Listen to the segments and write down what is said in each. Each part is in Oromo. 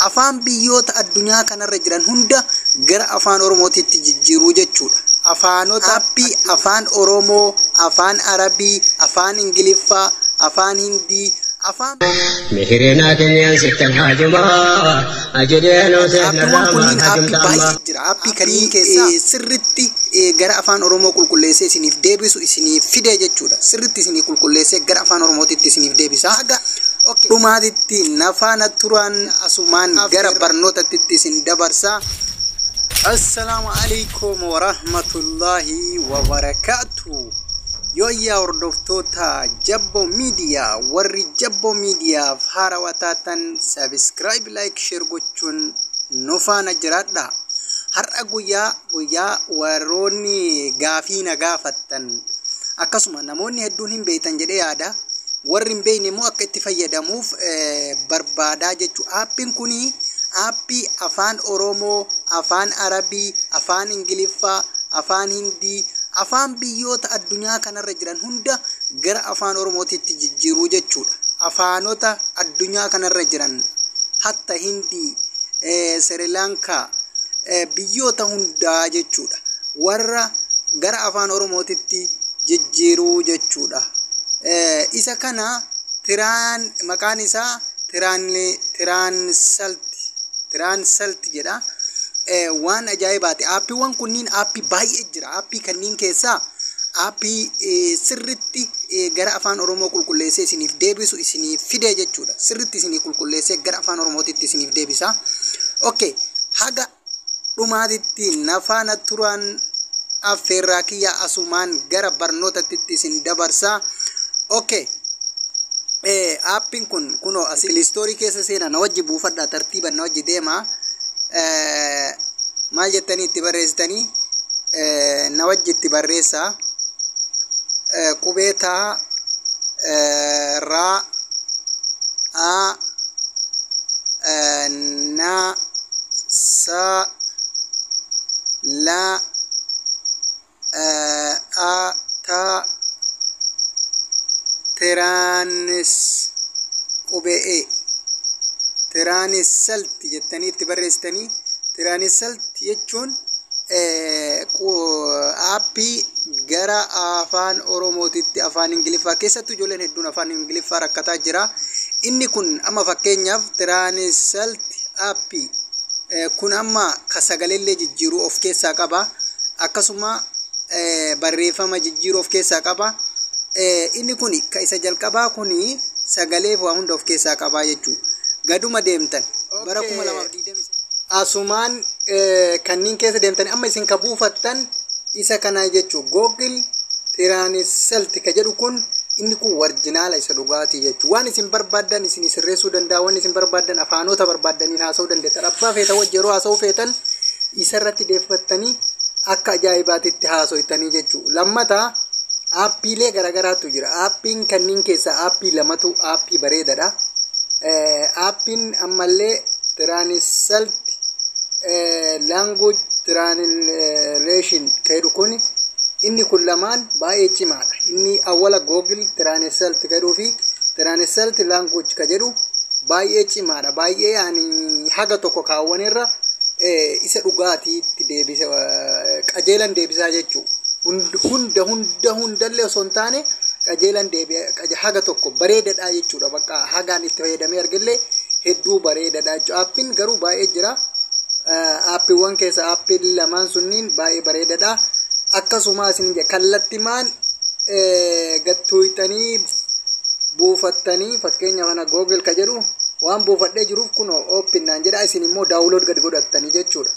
Afaan biyyoota addunyaa kanarra jiran hunda gara afaan Oromootitti jijjiiruu jechuudha. Afaanota aappii afaan Oromoo, afaan Arabii, afaan Ingiliffaa, afaan Hindii, afaan Mihirina keenyan sittan haajumaa ajedeen Aappiiwwan kunniin aappii baay'ee jira. Aappii kanneen keessaa sirritti gara afaan Oromoo qulqulleessee isiniif deebisu isiniif fide jechuudha. Sirritti isinii qulqulleessee gara afaan Oromootitti isiniif deebisa. Haga dhumaatitti nafaana turaan, asumaan gara barnootatti isin dabarsa. Assalaamu alaikum warahmatullaahi wabarakaatu. Yooyyaa hordoftoota Jabbo Miidiyaa, warri Jabbo Miidiyaaf haarawaa taatan subscribe, like, share gochuun nu faana jiraadha. Har'a guyyaa warroonni gaafii na gaafattan, akkasuma namoonni hedduun hin beektan jedhee yaada. Warri hin beekne immoo akka itti fayyadamuuf barbaadaa jechuudha. Aappiin kuni aappii afaan Oromoo, afaan Arabii, afaan Ingiliffaa, afaan Hindii, afaan biyyoota addunyaa kanarra jiran hunda gara afaan Oromootitti jijjiiruu jechuudha. Afaanota addunyaa kanarra jiran hatta Hindii, Sirilaankaa, biyyoota hundaa jechuudha. Warra gara afaan Oromootitti jijjiiruu jechuudha. Isa kana tiraan maqaan isaa Translate jedha. Waan ajaa'ibaati. Aappiiwwan kunniin aappii baay'ee jira. Aappii kanneen keessaa aappii sirritti gara afaan Oromoo qulqulleessee isiniif deebisu isiniif fide jechuudha. Sirritti isinii qulqulleessee gara afaan Oromootitti isiniif deebisa. Okay, haga dhumaatitti nafaana turaan affeerraa kiyya, asumaan gara barnootatti isin dabarsa. Okay. Aappiin kun kunoo as Play Store keessa seena, na wajji buufadhaa, tartiiban na wajji deema. Maal jettanii itti barreessitanii? Na wajji itti barreessaa. Qubee taa, raa, a, na, sa, la, a, ta, trans, qubee e, Translate jettanii itti barreessitanii. Translate jechuun aappii gara afaan Oromootitti afaan Ingiliffaa, keessattuu ijoolleen hedduun afaan Ingiliffaa rakkataa jira. Inni kun amma fakkeenyaaf Translate aappii kun amma ka sagaleellee jijjiiruu of keessaa qaba. Akkasuma barreeffama jijjiiruu of keessaa qaba. Inni kun ka isa jalqabaa kun sagalee waa hunda of keessaa qaba jechuudha. Gaduma deemtan bara 2020 asumaan kanneen keessa deemtan amma isin ka buufattan isa kana jechuudha. Google Translate ka jedhu kun, inni kun original isa dhugaatii jechuudha. Waan isin barbaaddan isin sirreessuu danda'a. Waan isin barbaaddan afaanota barbaaddaniin haasa'uu dandeettan. Abbaa feetan wajji yeroo haasa'uu feetan isarratti deeffattanii akka ajaa'ibaatitti haasofitanii jechuudha. Lammataa aappiilee garaagaraatu jira. Aappiin kanneen keessaa aappii lamatu aappii bareedaadha. Aappiin ammallee Translate Language Translation ka jedhu kun, inni kun lamaan baay'ee cimaadha. Inni awwala Google Translate ka jedhuu fi Translate Language ka jedhu baay'ee cimaadha. Baay'ee ani haga tokko kaawwanirra isa dhugaatiitti deebisa, qajeelan deebisaa jechuudha. Hunda hunda hundallee osoo hin taane qajeelan deebi'a, haga tokko bareedaadha jechuudha. Bakka hagaan itti fayyadamee argillee hedduu bareedaadha jechuudha. Aappiin garuu baay'ee jira. Aappiiwwan keessa aappiin lamaan sunniin baay'ee bareedaadha. Akkasuma isin kallattimaan gattuuyxanii buufattanii, fakkeenya kana Google ka jedhu waan buufadhee jiruuf kunoo open naan jedha, isin immoo download gadi godhattanii jechuudha.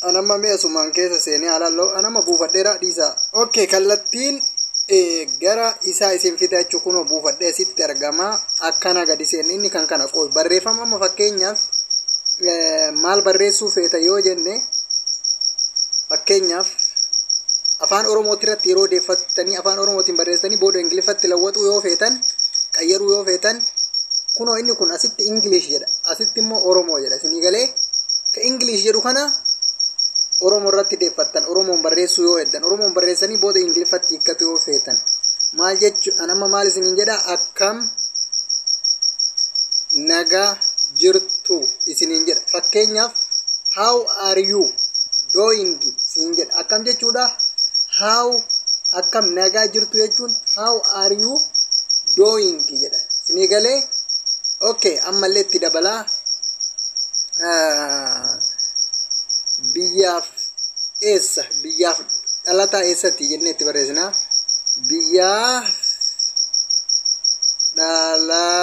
Anamma mi'a asumaan keessa seenee haalalloo anamma buufadheera, dhiisa. Okay, kallattiin gara isaa isin fida jechuu, kunoo buufadhee asitti argama. Akkana gadi seenne, inni kan kana qoy barreeffama amma fakkeenyaaf maal barreessuu feeta yoo jenne, fakkeenyaaf afaan Oromooti irratti yeroo deeffattanii afaan Oromootiin barreessanii booda Ingiliffatti lawwaxuu yoo feetan, qayyaruu yoo feetan, kunoo inni kun asitti English jedha, asitti immoo Oromoo jedha. Isinii galee? Ka English jedhu kana Oromoo irratti deeffattan, Oromoon barreessuu yoo heddan, Oromoon barreessanii booda Ingiliffatti hiikkatu yoo feetan, maal jechu? Anamma maal isiniin jedha? Akkam nagaa jirtu isiniin jedha. Fakkeenyaaf "How are you doing?" siin jedha. Akkam jechuudha? How, akkam nagaa jirtu jechuun "How are you doing?" jedha. Isinii galee? Okay, ammallee itti dabalaa, biyyaaf eessa, biyyaaf dhalataa eessatti jennee itti barreessinaa. Biyyaaf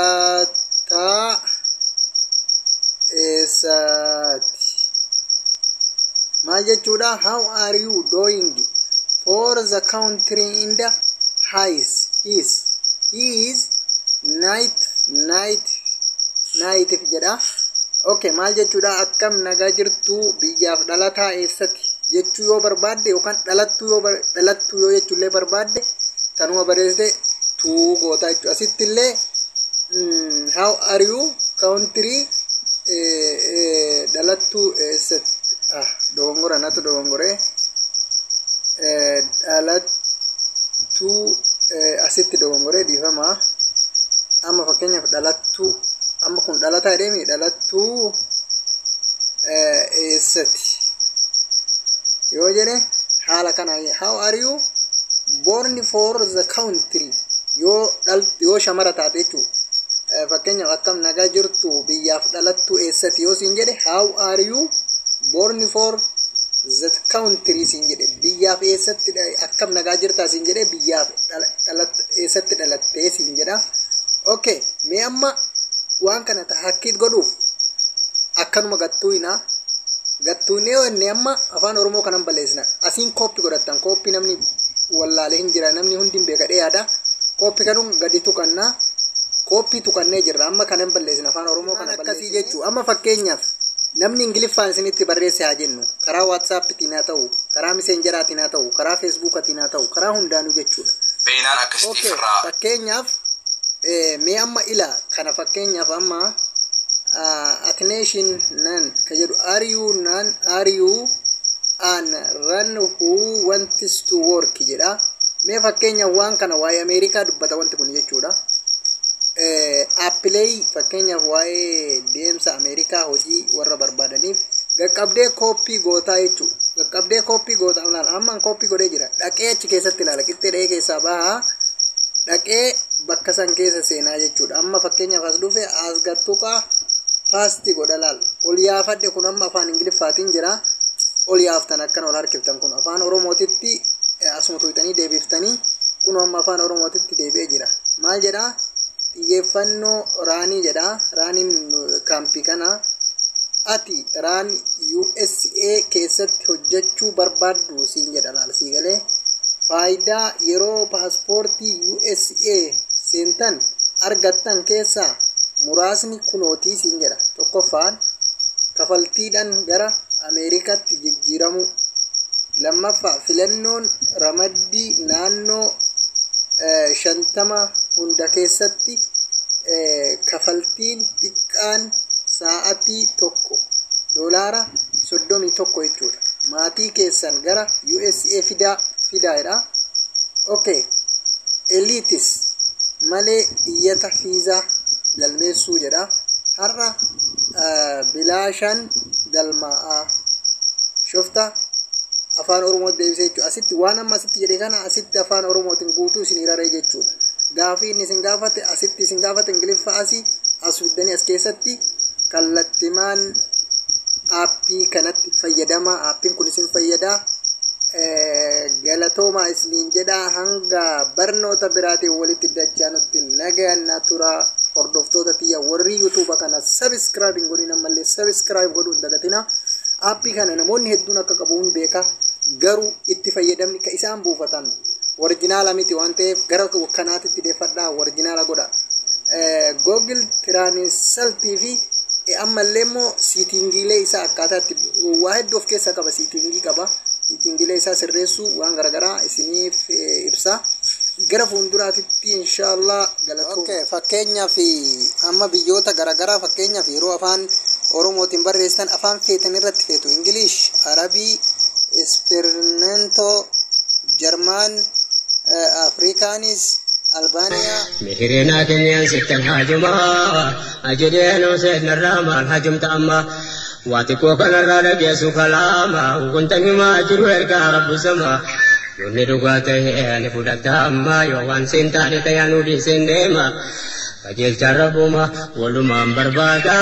dhalataa eessaati maal jechuudha? "How are you doing for the country in the highs his his night night night" jedha. Okay, maal jechuudha? Akkam nagaa jirtu, biyyaaf dhalataa eessatti jechuu yoo barbaadde, yookaan dhalattuu yoo dhalattuu yoo jechuullee barbaadde, tanuma barreessite tuu goota jechuudha. Asitti illee "How are you country", dhalattuu eessatti. Ah, dogongora, natu dogongoree. Dhalattuu asitti dogongoree, dhiifama. Amma fakkeenyaaf dhalattuu, amma kun dhalataa jedheemi, dhalattuu eessatti yoo jedhe, haala kana "How are you born for the country" yoo yoo shamara taate jechuudha. Fakkeenyaaf akkam nagaa jirtu, biyyaaf dhalattuu eessatti yoo siin jedhe, "How are you born for the country?" siin jedhe, biyyaaf eessatti, akkam nagaa jirtaa siin jedhe, biyyaaf eessatti dhalattee siin jedha. Okay, mee amma waan kana hakkiit godhuuf akkanuma gattuu hinaa gattuunee wanni amma afaan Oromoo kanan balleessina. Asiin copy godhattan, copy namni wallaalee hin jira, namni hundi hin beekadhee yaada. Copy kanuun gadi tuqannaa, copy tuqannee jirra. Amma kanan balleessina, afaan Oromoo kana akkasii jechuu. Amma fakkeenyaaf namni Ingiliffaan isinitti barreesse haa jennu, karaa WhatsAppitiin haa ta'u, karaa Messengeraatiin haa ta'u, karaa Facebookatiin haa ta'u, karaa hundaanuu jechuudha. Beenaan akkasitti ifirraa Fakkeenyaaf mee amma ila kana, fakkeenyaaf amma "attention nan" ka jedhu, "Are you nan, are you an run who wants to work?" jedha. Mee fakkeenyaaf waan kana waa'ee Ameerikaa dubbata wanti kun jechuudha. Apply, fakkeenyaaf waa'ee deemsa Ameerikaa, hojii warra barbaadaniif qaqqabdee copy gootaa jechuudha. Qaqqabdee copy gootaa ilaala. Ammaan copy godhee jira. Dhaqee achi keessatti ilaala. Qixxee dhaqee keessaa bahaa, dhaqee bakka san keessa seenaa jechuudha. Amma fakkeenyaaf as dhufe, as gattuqaa, paste godha laal. Ol yaafadhe, kun amma afaan Ingiliffaatiin jira. Ol yaaftan, akkana ol harkiftan, kun afaan Oromootitti asuma tuqxanii deebiftanii, kun amma afaan Oromootitti deebi'ee jira. Maal jedhaa? Xiyyeeffannoo raanii jedha. Raaniin kaampii kana ati raan USA keessatti hojjechuu barbaaddu siin jedha laal, sii galee. Faayidaa yeroo paaspoortii USA seentan argattan keessaa muraasni kunootii siin jedha. Tokkoffaan, kafaltiidhaan gara Ameerikaatti jijjiiramuu. Lammaffaa, filannoon ramaddii naannoo 50 hunda keessatti kafaltiin xiqqaan sa'atii tokko $31 jechuudha. Maatii keessan gara USA fidaa fidaadha. Okay. Eliitis malee iyyata fiizaa galmeessuu jedha. Har'a bilaashaan galmaa'aa. Shofta afaan Oromoo deebisee jechuudha. Asitti waan amma asitti jedhe kana asitti afaan Oromootiin guutuu isin raree jechuudha. Gaafii inni isin gaafate asitti isin gaafate Ingiliffa asii as fiddanii as keessatti kallattimaan aappii kanatti fayyadamaa. Aappiin kun isin fayyadaa. Galatoomaa isiniin jedhaa, hanga barnoota biraatiin walitti dachaanutti nagayaan turaa. Hordoftoota tiyya, warri YouTube kana subscribe hin godhin ammallee subscribe godhuu hin dagatinaa. Aappii kana namoonni hedduun akka qabu hin beeka, garuu itti fayyadamni ka isaan buufatan original miti waan ta'eef gara kanaatitti deeffadhaa, original godha. Google Translate fi ammallee immoo settingiilee isaa akkaataa itti waa hedduu of keessaa qaba, setting qaba. Settingiilee isaa sirreessuu waan garaagaraa isiniif ibsa. Gara fuulduraatitti inshaallah, galatoo. Okay, fakkeenyaaf amma biyyoota garaagaraa, fakkeenyaaf yeroo afaan Oromootiin barreessitan afaan feetan irratti feetu, English, Arabii, Esperanto, Jarmaan, Afrikaanis, Albaaniyaa. Mihirina keenyan sittan hajumaa ajedeen seenarraa maal hajumta amma waa xiqqoo kanarraa dhageessu kalaama kuntan himaa jiru ergaa rabbu sama yoonni dhugaa ta'e ni fudhatta amma yoo waan siin taane ta'ee dhiiseen deema qajeelcha rabbuma walumaan barbaada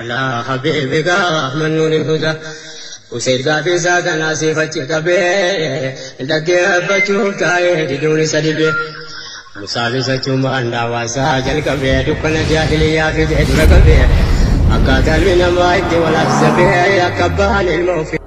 alaa habiibika mannuun hin huda. Useed gaafii isaa kanaa siifachi qabee dhaggeeffachuuf taa'ee diduun isa dhibee. Musaafis achumaan daawaa isaa jalqabee dukkana jaahiliyyaa fidee dura qabee akkaataa ilmi namaa itti walaabsabee akka abbaan ilma ofii.